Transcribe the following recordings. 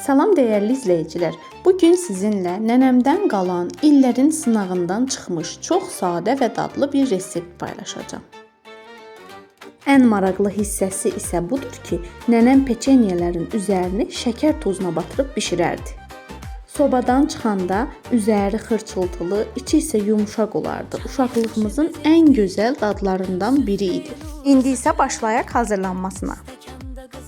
Salam dəyərli izləyicilər. Bu gün sizinlə nənəmdən qalan illərin sınağından çıxmış çox sadə və dadlı bir resept paylaşacağam. Ən maraqlı hissəsi isə budur ki, nənəm peçenyələrin üzərini şəkər tozuna batırıb bişirərdi. Sobadan çıxanda üzəri xırçıltılı, içi isə yumşaq olardı. Uşaqlığımızın ən gözəl dadlarından biri idi. İndi isə başlayaq hazırlanmasına.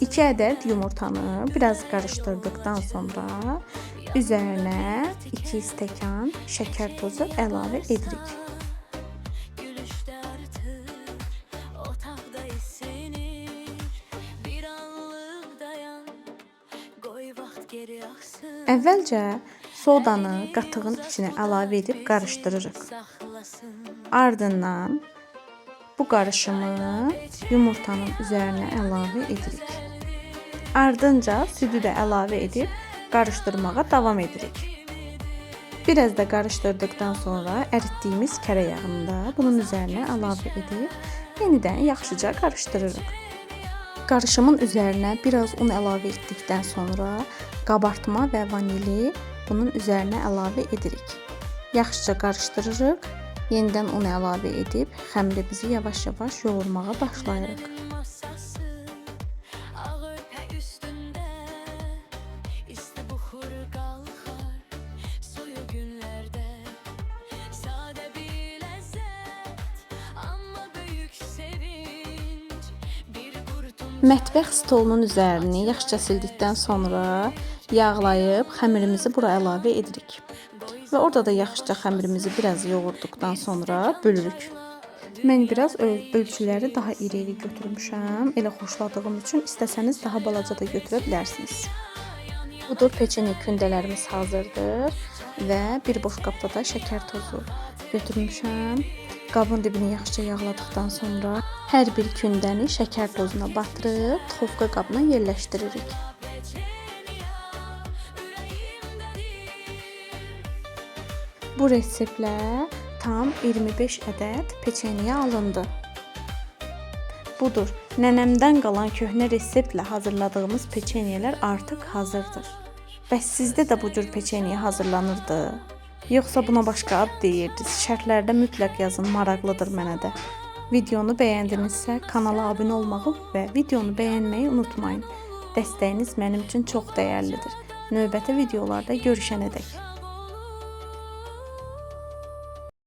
2 ədəd yumurtanı biraz qarışdırdıqdan sonra üzərinə 2 stəkan şəkər tozu əlavə edirik. Əvvəlcə sodanı qatığın içinə əlavə edib qarışdırırıq. Ardından bu qarışımı yumurtanın üzərinə əlavə edirik. Ardınca südü də əlavə edib qarışdırmağa davam edirik. Biraz da qarışdırdıqdan sonra əritdiyimiz kərə yağını da bunun üzərinə əlavə edib yenidən yaxşıca qarışdırırıq. Qarışımın üzərinə biraz un əlavə etdikdən sonra qabartma və vanili bunun üzərinə əlavə edirik. Yaxşıca qarışdırırıq. Yenidən un əlavə edib xəmirimizi yavaş-yavaş yoğurmağa başlayırıq. Mətbəx stolunun üzərini yaxşıca sildikdən sonra yağlayıb xəmirimizi bura əlavə edirik. Və orada da yaxşıca xəmirimizi biraz yoğurduqdan sonra bölürük. Mən biraz ölçüləri daha iri-iri götürmüşəm. Elə xoşladığım üçün istəsəniz daha balaca da götürə bilərsiniz. Budur, peçenye kündələrimiz hazırdır və bir boş qabda da şəkər tozu götürmüşəm. Qabın dibini yaxşıca yağladıqdan sonra hər bir kündəni şəkər tozuna batırıb duxovka qabına yerləşdiririk. Bu reseptlə tam 25 ədəd peçenye alındı. Budur, nənəmdən qalan köhnə reseptlə hazırladığımız peçenyelər artıq hazırdır. Bəs sizdə də bu cür peçenye hazırlanırdı? Yoxsa buna başqa ad deyirdiniz? Şərhlərdə mütləq yazın, maraqlıdır mənə də. Videonu bəyəndinizsə kanala abunə olmağı və videonu bəyənməyi unutmayın. Dəstəyiniz mənim üçün çox dəyərlidir. Növbəti videolarda görüşənədək.